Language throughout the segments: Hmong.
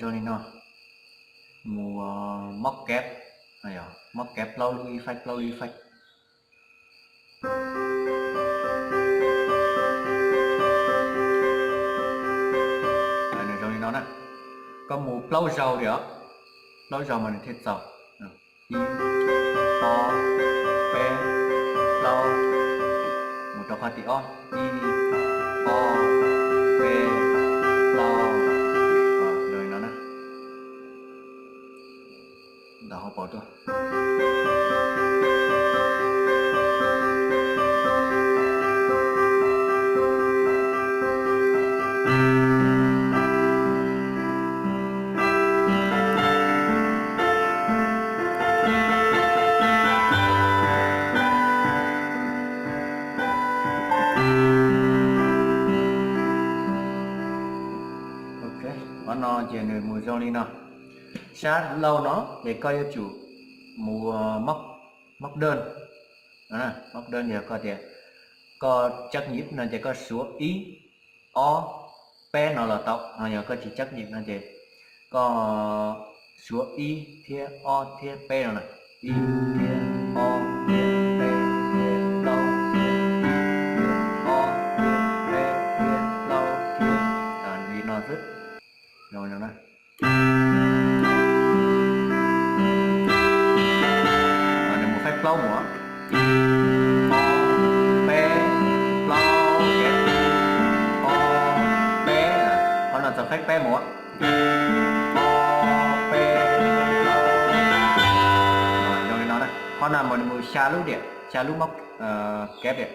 Zoo li no, mus mob keb, mob keb plaub lub ib fab plaub lub ib fab. Nws zoo li no na, koj mus plaub zaug li os, plaub zaug mas nws thiaj txaus. Ib, ob, peb, plaub, mus rau qhov tim ob, ib, ob, peb, plaub, zoo li no na. Ntaus hauv paus tuaj. Qhov no ces nws mus zoo li no. Sab laug no ces koj yuav tsum mus mob dej. Mob dej yog koj tias koj tsab nyim no ces koj suav ib, ob, peb no los tau. Yog koj tsis tsab nyim no ces koj suav ib thiab ob thiab peb no na. Ib thiab ob thiab peb thiab plaub thiab ib thiab ob thiab peb thiab plaub thiab, li no xwb. Zoo na. Nws mus fab plaub mus, ob, peb, plaub, ob, peb. Qhov no txog fab peb mus, ob, peb, plaub. Zoo li no na. Qhov no mas nws mus xya lub diam, xya lub mob keb diam.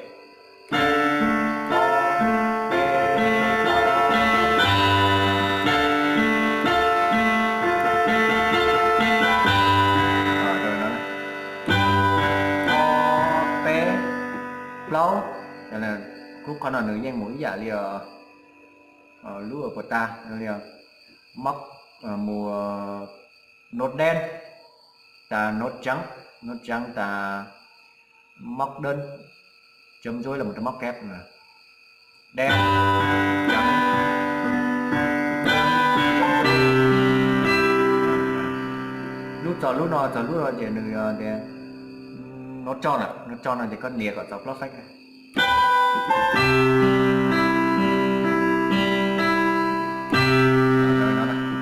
Ob, peb, plaub. Khub qhov no nws yeej mus ib yam li lub puas tas li mob, mus nốt đen, tas nốt trắng, nốt trắng, tas mob dej, chấm dấu los mus rau mob keb, đen, trắng. Lub txog lub no, txog lub no ces nws tias nốt tròn na, nốt tròn no ces koj nias kom txaus plaub fab.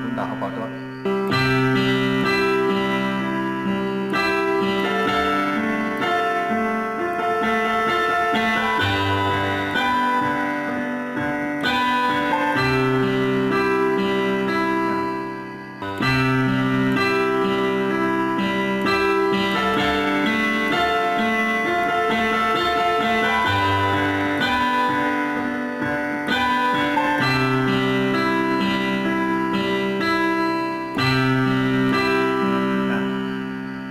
Kuv ntaus hauv paus tuaj.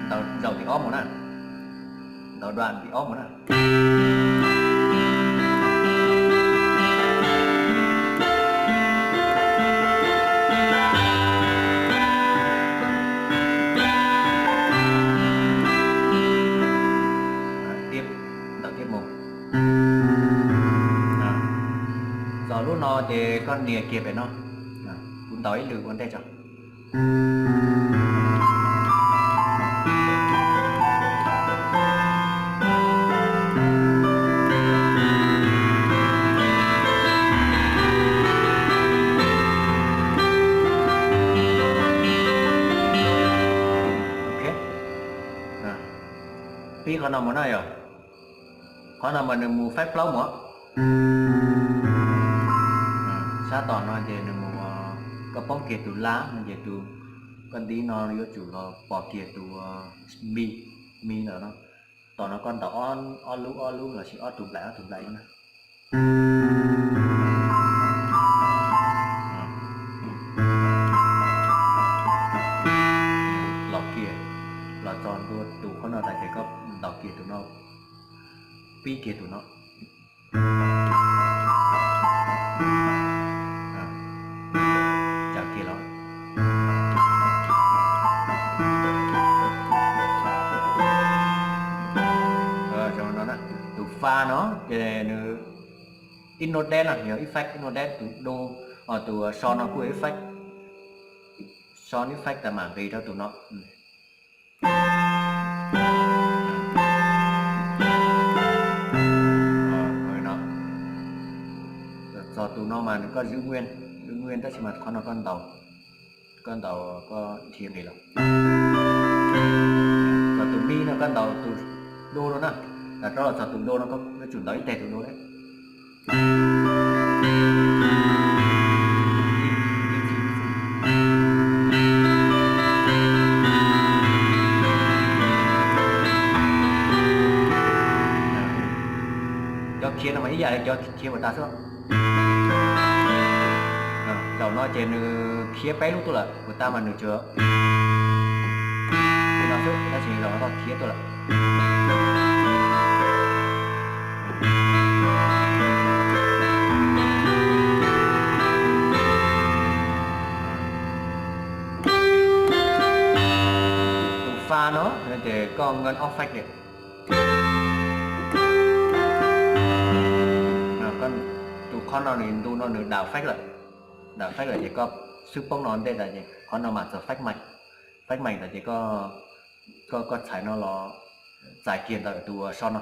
Ntaus zaum tim ob mus na. Ntaus đoạn tim ob mus na. Tiếp, ntaus tiếp mus. Txog lub no ces koj nias kiag pem no. Kuv ntaus ib lwm ua ntej tso. Ok, pib qhov no mus na yog. Qhov no mas nws mus fab plaub mus. Sab tom no ces nws mus, koj poob kiag tus la no ces tus, koj ntiv no yuav tsum los pom kiag tus mi, mi ntawm no. Tom no koj ntaus ob lub ob lub los sis ob tug nplaim ob tug nplaim no na. Los kiag, los txog ntua tus qhov no tas ces koj ntaus kiag tus no, pib kiag tus no. Tsa kiag los. Tus fa no ces nws ib nốt đen no yog ib fab, ib nốt đen, tus do, tus so no kuj ib fab. So nib fab tas mam nqis rau tus no. Txog tus no mas nws koj zwv nquen, zwv nquen tab sis mas qhov no koj ntaus, koj ntaus koj nrhiav nqis los. Txog tus mi no koj ntaus tus do no na, rov los txog tus do no koj yuav tsum ntaus ib teg tus do na. Cov khiav no mas ib yam li cov khiav puas tas xwb. Zaum no ces nws khiav peb lub tuaj lawm, puas tas mas nws tsuas li no xwb, tab sis zaum no koj khiav tuaj lawm. Tus fa no ces koj nqes ob fab li. Tus qhov no nws ntu no nws dam fab lawm, dam fab lawm ces koj xub poob no ntej tas ces qhov no mam txog fab mees, fab mees tas ces koj, koj txhais no los txais kiag ntawm tus so no.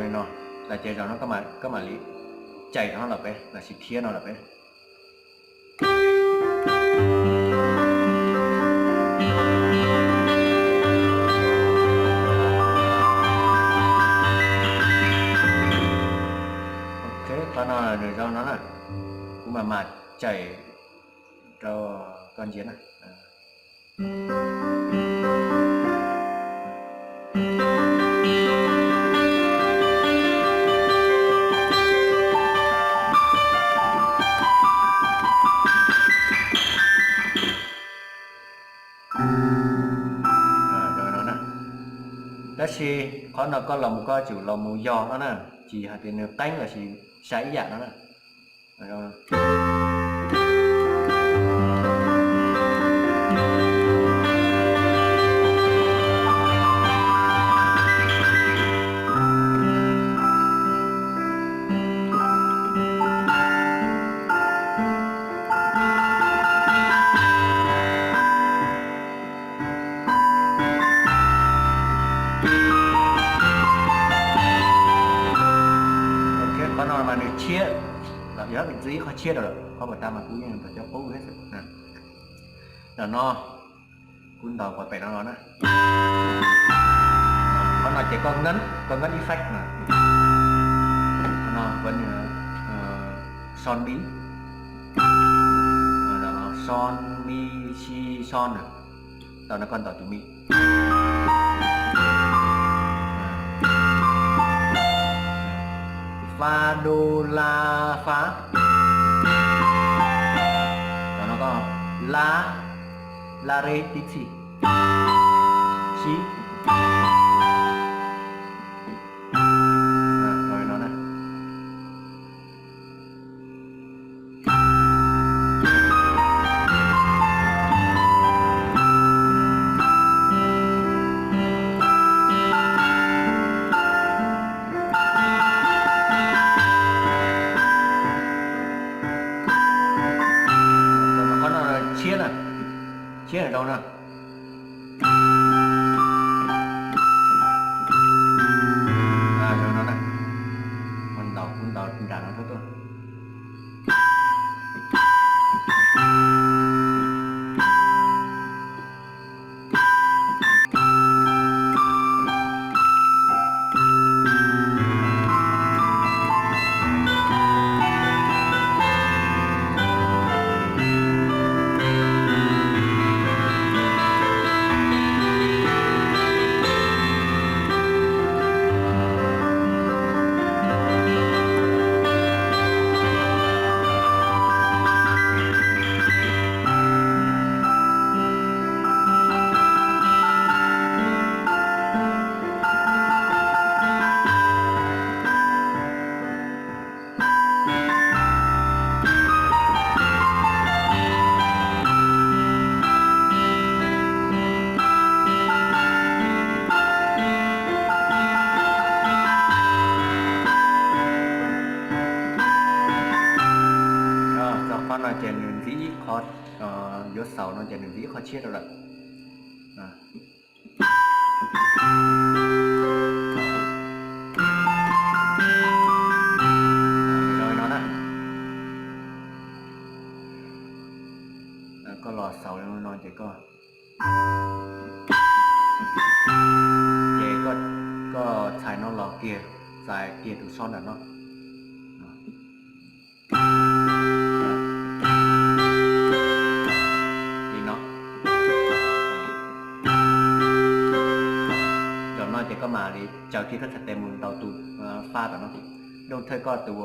Li no, tas ces zaum no koj mam li cais rov los pem lossis khiav no los pem. Ok, qhov no nws zoo no na, kuv mam mam cais rau koj ntsia na. Tab sis qhov no koj los mus koj tsum los mus yog no na, tsis hais tias nws qeeb lossis sai ib yam no na. Qhov no mas nws tshiab, yog ntxiv qhov tshiab rau lawm, qhov puas tas mas kuv yeej tau cov qub thiab xwb. Zaum no kuv ntaus qhov pem no los na. Qhov no ces koj nqes, koj nqes ib fab no. Qhov no so mi, so mi si so na. Tau no koj ntaus tus mi. Fa do la fa. Tau no koj la, la re tib txhij, si. Qhov no tshiab na, tshiab rau na. xaus no ces nws vib qhov tshiab rau lawm. Zoo li no na. Koj los xaus li no ces koj, ces koj txhais no los kiag, txhais kiag tus so nram no. Li no. Zaum no ces koj mam li tsaws kiag koj txhais tes mus ntaus tus fa tom no. Dooj thawj koj tus,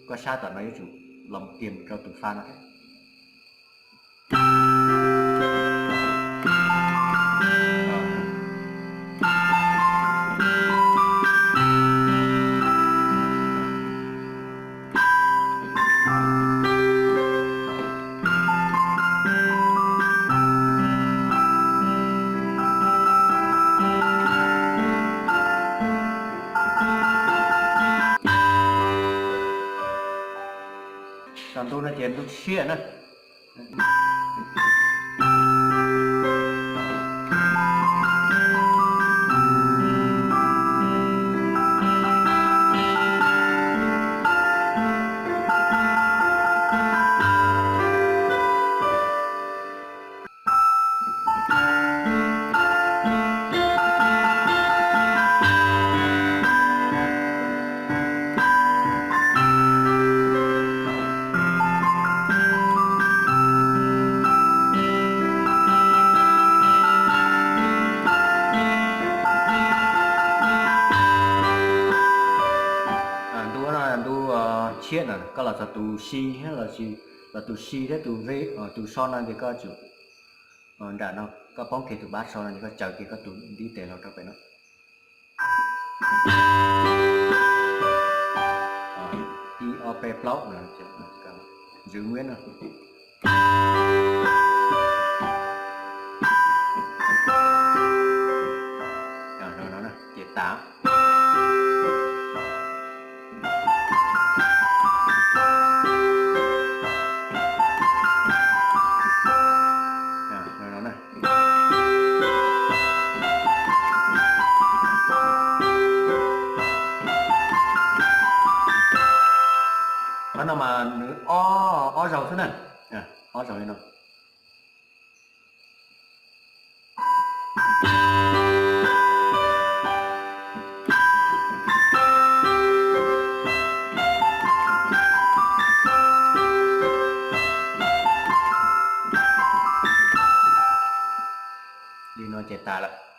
koj sab tom no yuav tsum los kiag mus rau tus fa no thiab. Cov ntu no ces ntu tshiab na. Ntu no ntu tshiab na, koj los txog tus si thiab los sis, los tus si thiab tus re, tus so no ces koj tsum nram no, koj poob kiag tus bab so no ces koj tsaws kiag koj tus ntiv tes los rau pem no. Ib ob peb plaub, ntxwv nwiab no. Ces tas. Qhov no mas nws ob, ob zaug xwb na, ob zaug li no. Li no ces tas lawm.